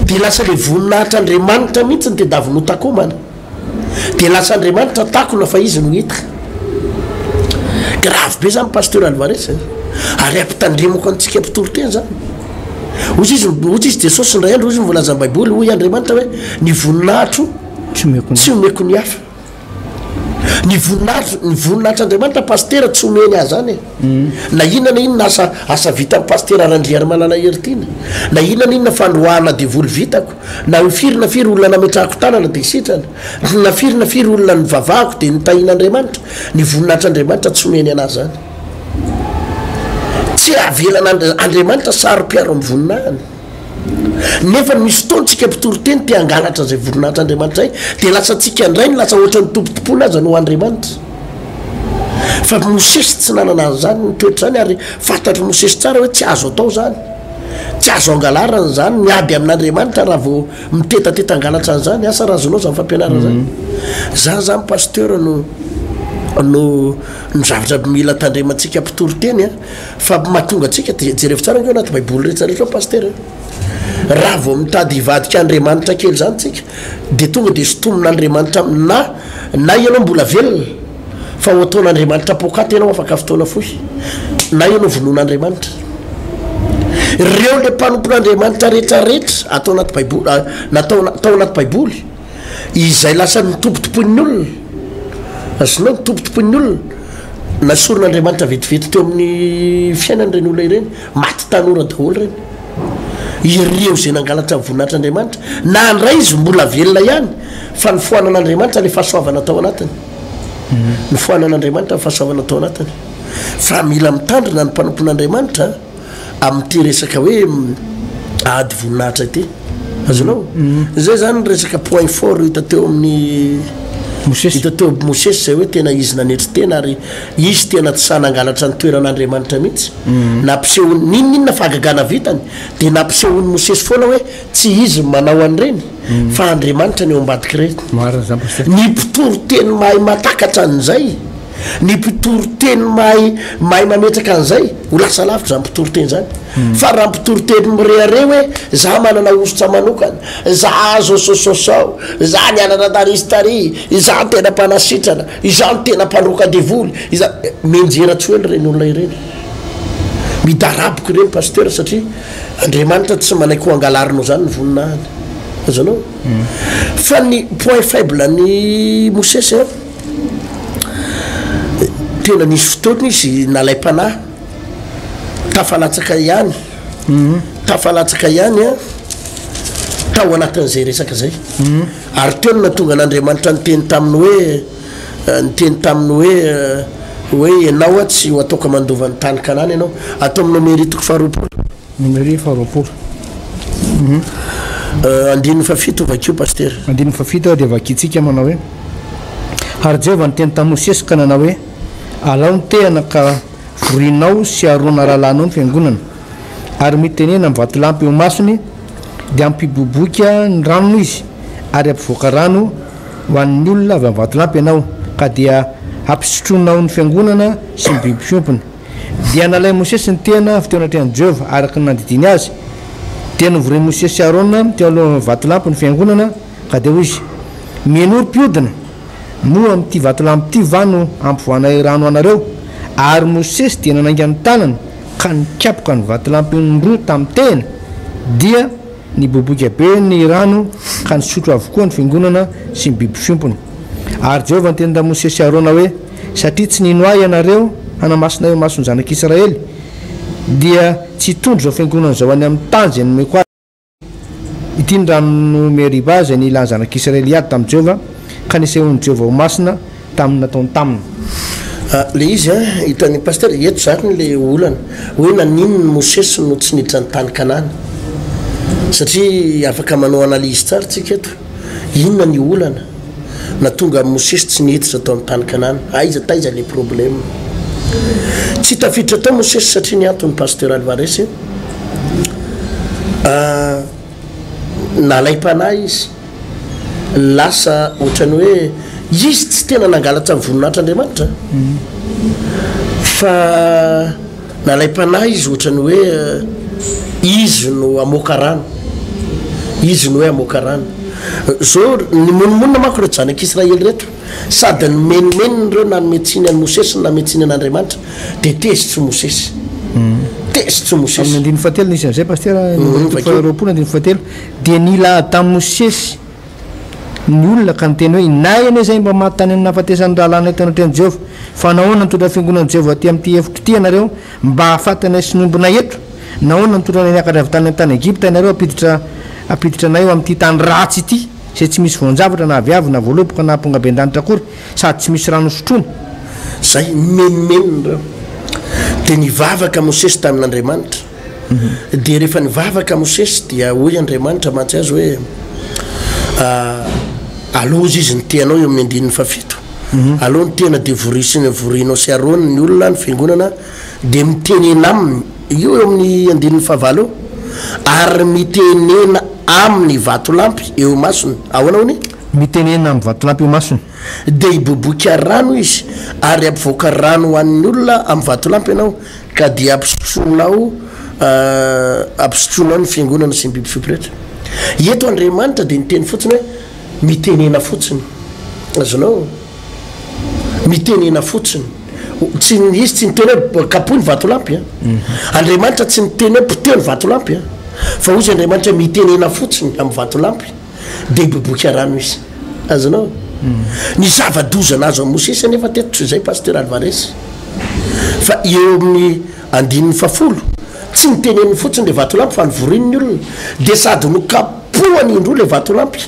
Dia lasa le voninahitr'Andriamanitra mihitsy no tedaviny ho takomana. Dia lasa Andriamanitra takona fa izy no hita. Grave be zany Pasteur Alvarez e. Ary ampitandremako antsika mpitory teny zany. Hoy izy, hoy izy Jesosy indray andro, hoy izy ny voalazan'ny Baiboly, hoy Andriamanitra hoe ny voninahitro tsy omeko ny hafa. Ny voninahitro, ny voninahitr'Andriamanitra Pasitera tsy omeny ahy zany e. Na inona na inona asa asa vitan'ny Pasitera Randriarimalala Heritiana, na inona na inona fandroahana devoly vitako, Na ho firy na firy olona nametrahako tanana dia sitrana, na firy na firy olona nivavahako dia notahian'Andriamanitra, ny voninahitr'Andriamanitra tsy omeny an'ahy izany. Tsy avelan'Andriamanitra saro-piaro amin'ny voninahiny. Nefa misy fotoana tsika mpitory teny te hangalatra izay voninahitr'Andriamanitra izay, dia lasa tsika indray no lasa ohatran'ny tompotompoina aza no Andriamanitra. Fa Mosesy tsy nanana an'izany ny toetra izany ary fantatr'i Mosesy tsara hoe tsy azo atao izany. Tsy azo angalarana izany, miady amin'Andriamanitra raha vao mitetateta hangalatra an'izany, asa raha azonao izany fampianarana izany. Zany zany pasteur no no no zavatra mila tandremantsika mpitory teny a, fa mahatonga antsika de jerevo tsara ange ao anaty baiboly rehetra rehetra ao pasteur a, raha vao mitady hivadika Andriamanitra kely izany tsika de tonga de sintomin'Andriamanitra na na ianao mbola velona Fa ho ataon'Andriamanitra poakaty ianao afaka fotoana fohy, na ianao vonoin'Andriamanitra. Ireo le mpanompon'Andriamanitra rehetra rehetra ato anaty baiboly, ah, natao tao anaty baiboly, izay lasa notompotompoin'ny olona, azonao, notompotompoin'ny olona, nasorin'Andriamanitra vetivety teo amin'ny fiainany ireny olona ireny, maty tanora daholo ireny. Ireo izay nangalatra ny voninahitr'Andriamanitra, na handray izy mbola velona ihany, fa nofoanan'Andriamanitra le fahasoavana tao anatiny. Nofoanan'Andriamanitra ny fahasoavana tao anatiny. Fa mila mitandrina ny mpanompon'Andriamanitra amin'ity resaka hoe ady voninahitra ity. Azonao? Izay zany ny resaka point fort hita teo amin'ny. Mosesy. Hita teo amin'i Mosesy izay hoe tena izy nanetry tena ary izy tena tsy sahy nangalatra ny toeran'Andriamanitra mihitsy. Nampisehony, n'inon'inona fahagagana vitany dia nampisehon'i Mosesy foana hoe tsy izy no manao an'ireny fa Andriamanitra no eo ambadik'ireny. Marina izany Pasitera. Ny mpitory teny mahay mahatakatra an'izay, ny mpitory teny mahay mahay mametraka an'izay, ho lasa lavitra izany mpitory teny izany. Fa raha mpitory teny mirehareha hoe za manana hosotra manokana, za zao sao sao sao, za nianatra tary sy tary, izaho no tena mpanasitrana, izaho no tena mpandroaka devoly, izaho, mianjera tsy ho ela ireny olona ireny. Midaraboka ireny pasteur satria Andriamanitra tsy manaiky ho angalarinao izany ny voninahiny. Azonao? Fa ny point faible an'i Mosesy an, tena nisy fotoana izy nalaim-panahy, tafalatsaka ihany, tafalatsaka ihany an, tao anatin'izay resaka izay. Ary teo no nahatonga an'Andriamanitra niteny taminy hoe, niteny taminy hoe, hoe ianao an tsy ho ataoko mandova ny tany Kanana ianao. Ato amin'ny Nomery toko faharoapolo. Nomery faharoapolo. Andininy fahafito vakio Pasitera. Andininy fahafito dia vakintsika manao hoe, Ary Jehovah niteny tamin'i Mosesy ka nanao hoe, Alao ny tehana ka vorinao sy Arona rahalahinao ny fiangonana, ary mitenena amin'ny vatolampy eo imasony, dia hampiboiboika ny ranony izy, ary hampivoaka rano ho an'ny olona avy amin'ny vatolampy ianao, ka dia hampisotroinao ny fiangonana sy ny biby fiompiny. Dia nalain'i Mosesy ny tehina avy teo anatrehan'i Jehovah, araka ny nandidiany azy. Dia novorian'i Mosesy sy Arona teo alohan'ny vatolampy ny fiangonana, ka dia hoy izy, Mihainoa ry mpiodina, moa amin'ity vatolampy ity va no hampivoahanay rano ho anareo? Ary Mosesy dia nanainga ny tanany ka nikapoka ny vatolampy indroa tamin'ny tehina, dia niboiboika be ny rano ka nisotro avokoa ny fiangonana sy ny biby fiompiny. Ary Jehovah niteny tamin'i Mosesy sy Arona hoe, Satria tsy nino Ahy ianareo hanamasina eo imason'ny zanak'Israely, dia tsy hitondra izao fiangonana izao any amin'ny tany izay nomeko azy. Ity ny rano Meriba izay nilan'ny zanak'Israely hiady tamin'i Jehovah, ka nisehoan'i Jehovah ho masina tamin'ny nataony taminy. Le izy an, hitan'i Pasteur, eto zany le olana, hoe naninona Mosesy no tsy niditra ny tany Kanana? Satria afaka manao analyse tsara tsika eto, inona ny olana nahatonga an'i Mosesy tsy niditra tao amin'ny tany Kanana? Aiza taiza le problème? Tsy tafiditra tao Mosesy satria ny antony Pasteur Alvarez, nalaim-panahy izy, lasa ohatran'ny hoe izy tsy tena nangalatra ny voninahitr'Andriamanitra fa nalaim-panahy izy ohatran'ny hoe izy no hamoaka rano, izy no hoe hamoaka rano. Zao nimonomonona manko ireto zanak'Israely ireto, sady nimenomenona ireo nanome tsiny an'i Mosesy no nanome tsiny an'Andriamanitra. Dia tezitra i Mosesy. Tezitra i Mosesy. Amin'ny andininy fahatelo nisy an'izay Pasitera, Numeri toko faharoapolo andininy fahatelo. Dia nila ady tamin'i Mosesy ny olona ka niteny hoe, Inay anie izay mba maty tany amin'ny nahafatesan'ny rahalahinay teo anatrehan'i Jehovah. Fa nahoana no nitondra ny fiangonan'i Jehovah aty amin'ity efitra ity ianareo, mba hahafaty anay sy ny ombinay eto? Nahoana no nitondra anay niakatra avy tany an-tany Egypta ianareo hampiditra hampiditra anay ho amin'ity tany ratsy ity, izay tsy misy voan-javatra na aviavy na voaloboka na ampongabendanitra akory? Sady tsy misy rano hosotroina. Zay, nimenomenona ireo. Dia nivavaka Mosesy tamin'Andriamanitra. Dia rehefa nivavaka Mosesy dia hoy Andriamanitra mantsy azy hoe, Aloha izy ny teanao eo amin'ny andininy fahafito. Aloha ny tena dia vorisina vorinao sy Arona ny olona, ny fiangonana, dia mitenena aminy, io eo amin'ny andininy fahavalo eo, ary mitenena amin'ny vatolampy eo imasony. Ahoana hono e? Mitenena amin'ny vatolampy eo imasony. Dia hiboiboika rano izy, ary hampivoaka rano ho an'ny olona amin'ny vatolampy ianao, ka dia hampisotroinao hampisotroinao ny fiangonana sy ny biby fiompy rehetra. Eto Andriamanitra dia niteny fotsiny hoe, mitenena fotsiny. Azonao? Mitenena fotsiny. Tsy, izy tsy niteny hoe kapohy ny vatolampy an. Andriamanitra tsy niteny hoe poteho ny vatolampy an. Fa hoy izy Andriamanitra hoe mitenena fotsiny amin'ny vatolampy. Dia hiboiboika rano izy. Azonao? Ny zava-doza nahazo an'i Mosesy anefa teto tsy izay Pasteur Alvarez. Fa eo amin'ny andininy fahafolo, tsy niteneniny fotsiny ilay vatolampy fa novoriny ny olona. Dia sady nokapohany indroa ilay vatolampy.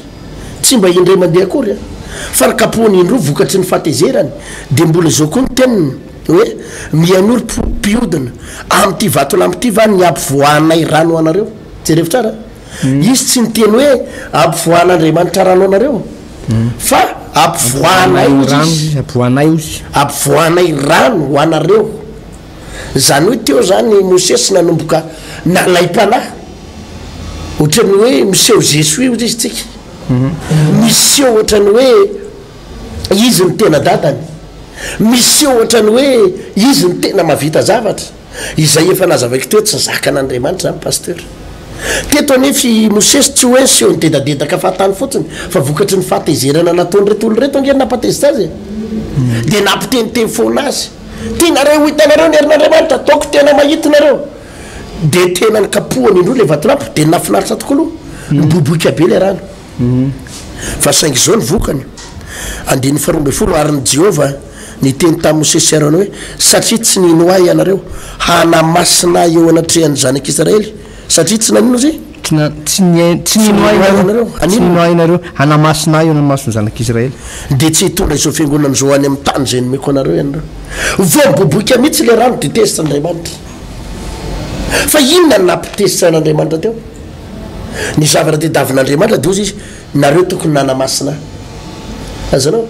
Tsy mba indray mandeha akory an. Fa nokapohany indroa vokatry ny fahatezerany. Dia mbola izao koa ny teniny hoe, Mihainoa ry mpiodina, amin'ity vatolampy ity va ny hampivoahanay rano ho anareo? Jerevo tsara an. Izy tsy niteny hoe ampivoahan'Andriamanitra rano anareo, fa. Ampivoahanay rano izy, ampivoahanay ozy. Ampivoahanay rano ho anareo. Izany hoe teo izany Mosesy nanomboka nalaim-panahy. Ohatran'ny hoe miseho je suis ozy izy tsika. Miseho ohatran'ny hoe izy no tena dadany. Miseho ohatran'ny hoe izy no tena mahavita zavatra. Izay efa nazavaiko teo tsy zakan'Andriamanitra izany Pasteur. Teto anefa i Mosesy tsy hoe niseho nidedadedaka fahatany fotsiny fa vokatry ny fahatezerana nataon'ireto olona ireto ange no nampatezitra azy e. Dia nampiteniteny foana azy. Tianareo ho hitanareo ny herin'Andriamanitra, ataoko tena mahita nareo. Dia tena nikapohany indroa ilay vatolampy dia nahafinaritra tokoa aloha. Niboiboika be ilay rano. Fa saingy izao ny vokany, andininy faharoa ambin'ny folo, Ary ny Jehovah niteny tamin'i Mosesy sy Arona hoe, Satria tsy nino Ahy ianareo, hanamasina Ahy eo anatrehan'ny zanak'Israely, satria tsy nanino izy? Tsy na, tsy nihaino, tsy nino Ahy ianareo, tsy nino Ahy ianareo, hanamasina Ahy eo imason'ny zanak'Israely. Dia tsy hitondra izao fiangonana izao any amin'ny tany izay nomeko anareo ianareo. Vao miboiboika mihitsy ilay rano dia tezitra Andriamanitra. Fa inona no nampitezitra an'Andriamanitra teo? Ny zavatra tediavin'Andriamanitra dia hozy izy, nareo tokony nanamasina ahy. Azonao?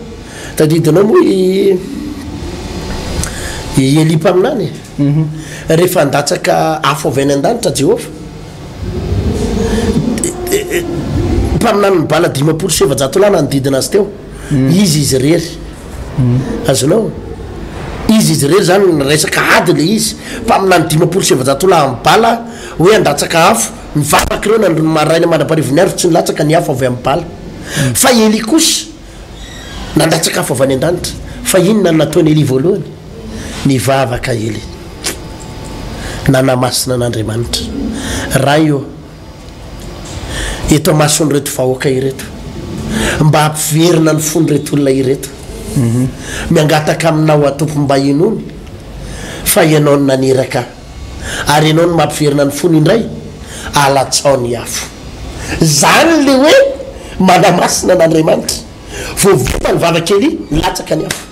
Tadidinao moa i i Elia mpaminany? Mhm. Rehefa handatsaka afo avy any an-danitra Jehovah, mpaminanin'ny Bala 450 lahy nanodidina azy teo. Mhm. Izy izy irery. Mhm. Azonao? Izy izy irery zany resaka ady le izy. Mpaminany 450 lahy amin'ny Bala Hoe handatsaka afo, nivavaka ireo nandro ny maraina mandra-parivon'ny andro, tsy nilatsaka ny afo avy amin'ny bala. Fa Elia kosa nandatsaka afo avy any an-danitra. Fa inona no nataon'i Elia voalohany? Nivavaka Elia. Nanamasina an'Andriamanitra. Ray ô, eto amason'ireto vahoaka ireto, mba hampiverina ny fon'ireto olona ireto. Miangataka aminao aho Tompo mba hinoany fa Ianao no naniraka ahy. Ary ianao no mampiverina ny fony indray, alatsao ny afo. Zany le hoe manamasina an'Andriamanitra. Vao vita ny vavak'i Elia, nilatsaka ny afo.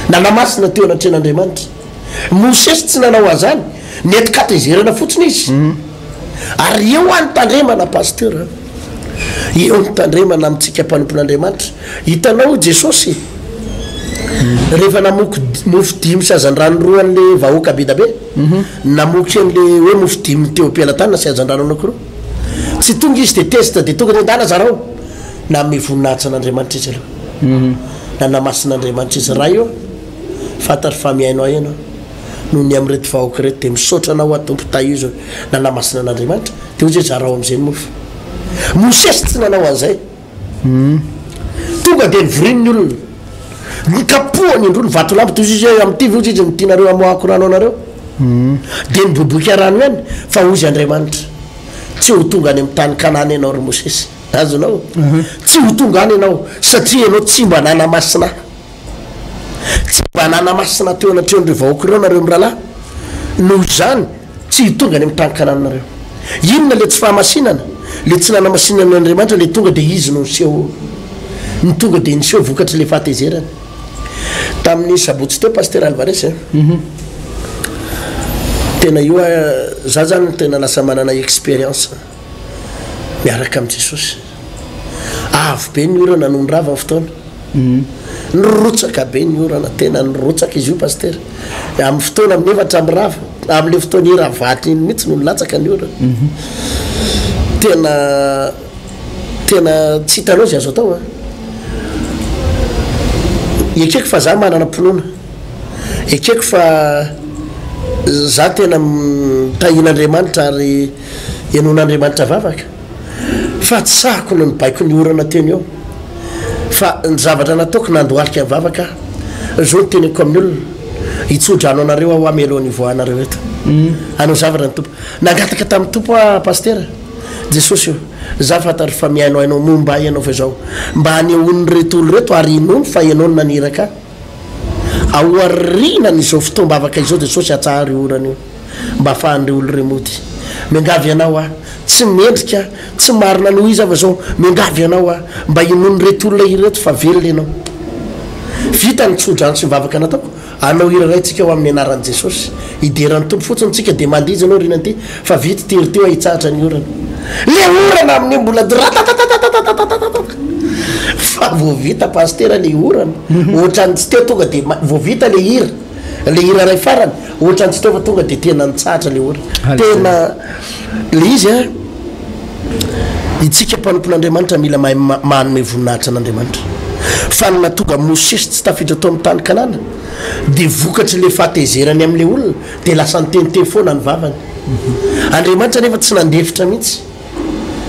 Nanamasina teo anatrehan'Andriamanitra. Mosesy tsy nanao an'izany, nentin-katezerana fotsiny izy. Ary eo an tandremana Pasteur a! Eo ny tandremana amintsika mpanompon'Andriamanitra. Hitanao Jesosy rehefa namoky mofo dimy sy hazandrano roa an'le vahoaka be da be, namoky an'le hoe mofo dimy teo am-pelatanana sy hazandrano anankiroa. Tsy tonga izy de tezitra de tonga de ndana zarao. Nanome voninahitra an'Andriamanitra izy aloha. Nanamasina an'Andriamanitra izy. Ray ô, fantatro fa mihaino ahy ianao. Noho ny amin'ireto vahoaka ireto dia misaotra anao aho Tompo tahio izao nanamasina an'Andriamanitra dia hoy izy hoe zarao amin'izay ny mofo. Mosesy tsy nanao an'izay. Tonga dia nivoriny ny olona. Nikapohany indroa ny vatolampy dia hoy izy hoe amin'ity ve hoy izy no tianareo hamoahako rano anareo? Dia niboiboika rano ihany fa hoy izy Andriamanitra tsy ho tonga any amin'ny tany Kanana ianao ry Mosesy. Azonao? Tsy ho tonga any ianao satria ianao tsy mba nanamasina ahy. Tsy mba nanamasina teo anatrehan'ireo vahoaka ireo nareo mirahalahy, noho izany tsy hitonga any amin'ny tany Kanana nareo. Inona ilay tsy fahamasinana? Ilay tsy nanamasinana an'Andriamanitra ilay tonga dia izy no niseho, ny tonga dia niseho vokatr'ilay fahatezerany. Tamin'ny sabotsy teo Pasteur Alvarez a, tena io aho, za zany tena lasa manana expérience miaraka amin'i Jesosy. Avo be ny orana nony rava ny fotoana. Nirotsaka be ny orana, tena nirotsaka izy io Pasitera. Amin'ny fotoana amin'ny efatra amby rava, amin'ilay fotoana hiravahana iny mihitsy no nilatsaka ny orana. Tena tena tsy hitanao izay azo atao an. Ekeko fa za manana pinoana. Ekeko fa za tena tahian'Andriamanitra ary henoin'Andriamanitra vavaka. Fa tsy sahiko ny nibaiko ny orana teny eo. Fa ny zavatra nataoko nandohalika nivavaka aho. Zao no teneniko amin'ny olona, hitsodrano anareo aho hoa mialohan'ny hivoahanareo eto. Hanao zavatra ny Tompo. Nangataka tamin'ny Tompo aho Pasitera, Jesosy ô, za fantatro fa mihaino ahy Ianao, momba ahy Ianao fa izao, mba hanehoan'ireto olona ireto ary hinoany fa Ianao no naniraka ahy. Aorianan'izao fotoam-bavaka izao Jesosy atsaharo io orana io. Mba afahan'ireo olona ireo mody. Miangavy anao aho, tsy mendrika, tsy marina noho iza fa izao, miangavy anao aho, mba hinoan'ireto olona ireto fa velona ianao. Vita ny tso-drano sy ny vavaka nataoko, hanao hira iray tsika ho amin'ny anaran'i Jesosy. Hidera ny Tompo fotsiny tsika dia mandihy ianao aorianan'ity fa vita ity ry teo hitsahatra ny orana. Le orana amin'io mbola ratatatatatatatatatatata. Fa vao vita pasitera le orana, ohatran'ny tsy teo tonga de vao vita le hira, le hira iray farany, ohatran'ny tsy teo fa tonga de tena nitsahatra le orana. Tena le izy an, itsika mpanompon'Andriamanitra mila mahay manome voninahitra an'Andriamanitra. Fa ny nahatonga Mosesy tsy tafiditra tao amin'ny tany Kanana de vokatry le fahatezerany amin'le olona de lasa niteniteny foana ny vavany. Andriamanitra anefa tsy nandefitra mihitsy.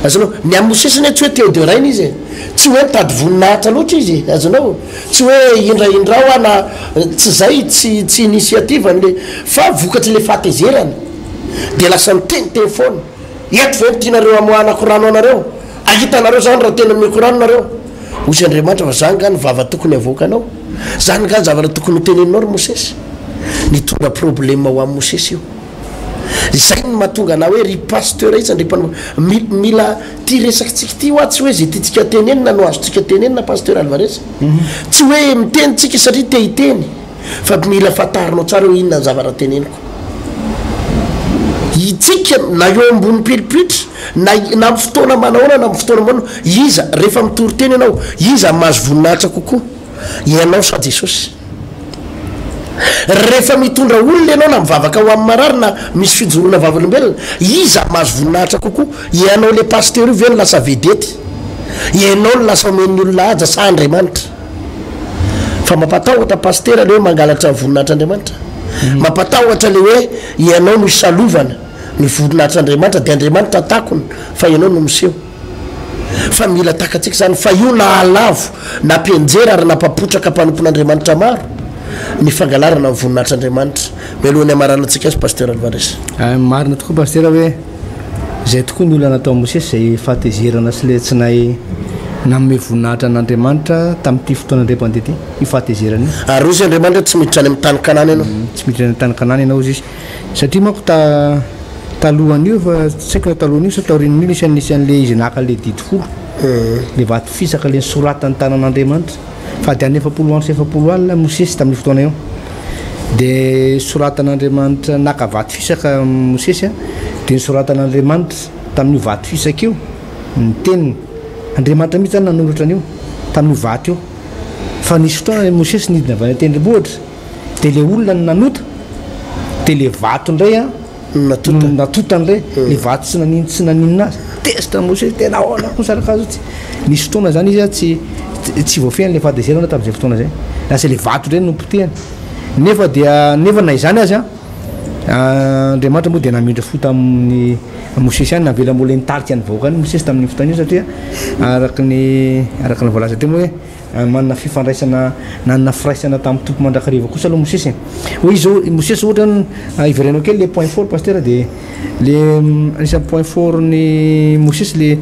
Azonao? Ny amin'i Mosesy anie tsy hoe teo de rainy izy e. Tsy hoe nitady voninahitra loatra izy e. Azonao? Tsy hoe indraindrao aho na tsy zay, tsy tsy initiative an'le fa vokatry le fahatezerana de lasa miteniteny foana. Eto ve no tianareo hamoahanako rano anareo? Ahitanareo zany raha tena omeko rano nareo. Hoy Andriamanitra fa zany nga ny vava tokony avoakanao? Zany nga ny zavatra tokony ho teneninao ry Mosesy? Nitondra problème ho an'i Mosesy io. Izay no mahatonga anah hoe ry pasteur isany ry mpanompo mila ty resakitsika ty hoa tsy hoe ze tiantsika tenenina no azontsika tenenina pasteur Alvarez tsy hoe miteny tsika satria te hiteny fa mila fantarinao tsara hoe inona ny zavatra teneniko itsika na eo ambony pilipitra na na amin'ny fotoana manahoana na amin'ny fotoana manahoana iza rehefa mitory teny ianao iza mahazo voninahitra kokoa ianao sa Jesosy Rehefa mitondra olona ianao na mivavaka ho amin'ny marary na misy fijoroana vavolombelona, iza mahazo voninahitra kokoa? Ianao le pasteur io ve no lasa vedety? Ianao no lasa omen'ny olona haja sa Andriamanitra? Fa mampatahotra pasitera le hoe mangalatra ny voninahitr'Andriamanitra. Mampatahotra le hoe ianao no isalovana ny voninahitr'Andriamanitra dia Andriamanitra takona fa ianao no miseho. Fa mila takatsika izany fa io nahalavo, nampianjera ary nampapotraka mpanompon'Andriamanitra maro ny fangalarana ny voninahitr'Andriamanitra. Mialohan'ny hamaranantsika azy Pasteur Alvarez. Marina tokoa Pasitera hoe izay tokoa ny olana tao Mosesy izay fahatezerana sy ilay tsy nahay nanome voninahitra an'Andriamanitra tamin'ity fotoana indray mpandeha ity, io fahatezerana io. Ary hoy izy Andriamanitra tsy miditra any amin'ny tany Kanana ianao. Tsy miditra any amin'ny tany Kanana ianao hoy izy. Satria manko ta talohan'io efa tsy haiko na talohan'io sa taorian'io nisy nisy an'le izy naka le didy folo. Le vato fisaka le nosoratan'ny tanan'Andriamanitra. Fa dia any 40 andro sy 40 alina Mosesy tamin'io fotoana io. Dia soratan'Andriamanitra naka vato fisaka Mosesy dia nosoratan'Andriamanitra tamin'io vato fisaka io ny teniny. Andriamanitra mihitsy zany nanoratra an'io tamin'io vato io. Fa nisy fotoana Mosesy nidina avy any an-tendrombohitra. Dia le olona no nanota, dia le vato indray an, no natota indray, le vato tsy nanino tsy naninona azy. Tezitra Mosesy, tena ahoana kosa ry kazo tsy. Nisy fotoana zany izy an, tsy tsy voafehiny le fahatezerana tamin'izay fotoana izay. Lasa le vato indray no nopotehany. Nefa dia, nefa na izany aza an, Andriamanitra moa dia namindra fo tamin'i Mosesy ihany, navela mbola nitarika ny vahoakany Mosesy tamin'iny fotoana iny satria araka ny araka ny voalaza teo moa hoe Manana fifandraisana, nanana firaisana tamin'ny Tompo mandrakariva kosa aloha Mosesy e. Hoy izy zao, i Mosesy ohatra ny, iverenao kely le point fort pasteur dia le anisan'ny point fort ny Mosesy le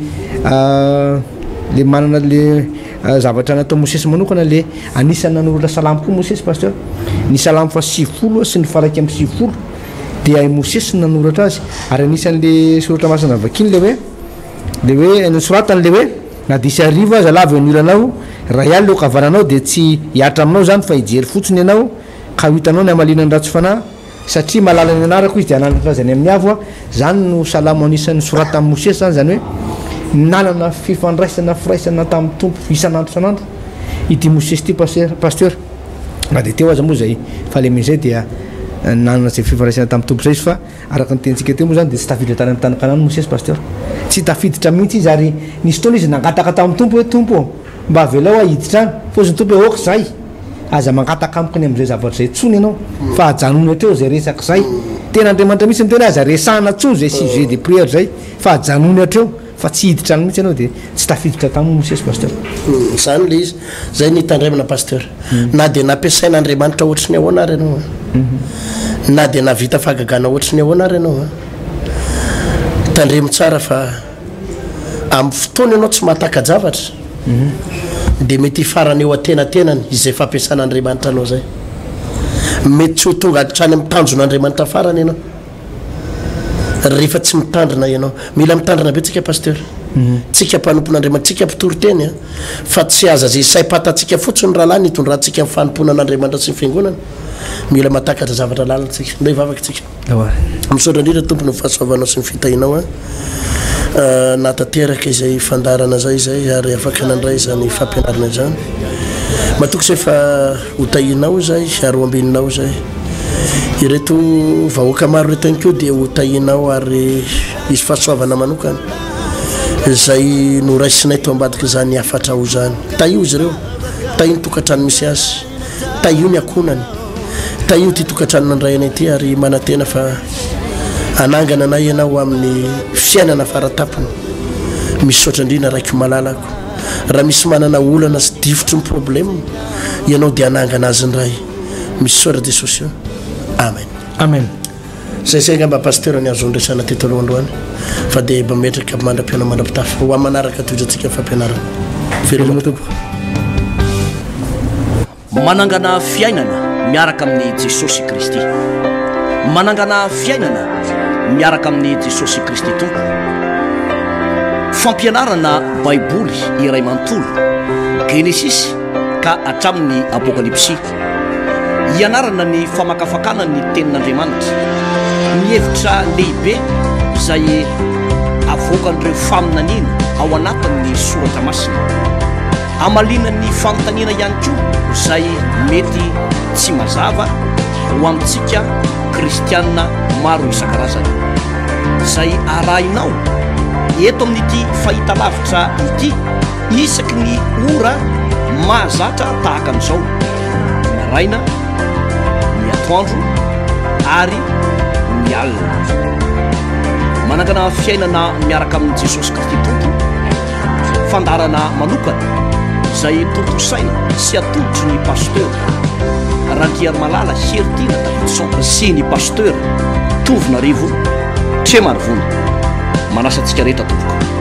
le manana le zavatra natao Mosesy manokana le anisan'ny nanoratra salamo koa Mosesy pasteur. Ny salamo faha 90 sy ny faha 91 dia i Mosesy no nanoratra azy ary anisan'le soratra masina vakiny le hoe le hoe nosoratany le hoe Na dia hisy arivo aza lavo eo anilanao, iray alina eo ankavananao dia tsy hihatra aminao izany fa hijery fotsiny ianao ka ho hitanao ny hamaliana ny ratsy fanahy, satria mahalala ny anarako izy dia hananatra azy any amin'ny avo aho. Izany no salamo anisan'ny nosoratan'i Mosesy izany, izany hoe nanana fifandraisana, firaisana tamin'ny Tompo isan'andro isan'andro ity Mosesy ity Pasteur. Na dia teo aza moa izay fahalemena izay dia nanana izay fifandraisana tamin'ny Tompo izay izy fa Araka ny tenintsika teo moa izany dia tsy tafiditra tany amin'ny tany Kanana Mosesy Pasteur. Tsy tafiditra mihitsy izy ary nisy fotoana izy nangataka tamin'ny Tompo hoe Tompo ô, mba avelao aho hiditra any. Fa hozy ny Tompo hoe ok izay, aza mangataka amiko ny amin'izay zavatra izay intsony ianao fa ajanony hatreo izay resaka izay. Tena Andriamanitra mihitsy niteny hoe aza resahana intsony izay sujet de prière izay fa ajanony hatreo fa tsy hiditra any mihitsy ianao dia tsy tafiditra tany moa Mosesy Pasteur. Izany ilay izy. Izay no hitandremana Pasteur. Na dia nampiasain'Andriamanitra ohatry ny ahoana ary ianao an, na dia nahavita fahagagana ohatry ny ahoana ary ianao an, tandremo tsara fa amin'ny fotoana ianao tsy mahataka-javatra dia mety hifarana eo antenatenany izay fampiasan'Andriamanitra anao izay. Mety tsy ho tonga hatrany amin'ny tanjon'Andriamanitra farany ianao rehefa tsy mitandrina ianao. Mila mitandrina be tsika Pasteur. Tsika mpanompon'Andriamanitra, tsika mpitory teny a, fa tsy aza ze saim-patantsika fotsiny rahalahy ny hitondrantsika ny fanompoana an'Andriamanitra sy ny fiangonana. Mila mahatakatra zavatra lalina tsika. Ndao hivavaka tsika. Misaotra indrindra Tompo noho ny fahasoavanao sy ny fitahianao a. Nahatanteraka izay fandaharana izay izay ary afaka nandray izany fampianarana izany. Matoky izay fa ho tahianao izay ary ho ambininao izay. Ireto vahoaka maro ireto ihany koa dia ho tahianao ary hisy fahasoavana manokana izay noraisinay tao ambadik'izany hafatrao izany. Tahio izy ireo, tahio ny tokantrano misy azy, tahio ny ankohonany, tahio ity tokantrano nandray anay ity ary manantena fa hanangana anay ianao ho amin'ny fiainana faratapony. Misaotra indrindra Raiko malalako. Raha misy manana olana sy difotry ny problème, ianao dia hanangana azy indray. Misaotra Jesosy o. Amen. Amen. Zay zay angamba Pasteur ny azo nresahana teto aloha androany fa dia mametraka mandra-pihaona mandra-pitafa ho amin'ny manaraka tohizantsika ny fampianarana. Veloma tompoko. Manangana fiainana miaraka amin'i Jesosy Kristy. Manangana fiainana miaraka amin'i Jesosy Kristy Tompo. Fampianarana Baiboly iray manontolo, Genesisy ka hatramin'ny Apokalypsy. Hianarana ny famakafakana ny Tenin'Andriamanitra, ny hevitra lehibe izay avoakan'ireo faminaniana ao anatin'ny Soratra Masina. Hamaliana ny fanontaniana ihany koa izay mety tsy mazava ho amintsika kristiana maro isan-karazany. Izay arahinao eto amin'ity fahitalavitra ity isaky ny ora mahazatra tahaka an'izao, ny maraina, ny atoandro ary ny alina. Manangana fiainana miaraka amin'i Jesosy Kristy Tompo, fandaharana manokana izay tontosaina sy atolotry ny Pasteur Randriarimalala Heritiana Davidson sy ny Pasteur Tovonarivo Tremarivony. Manasa antsika rehetra tompoko.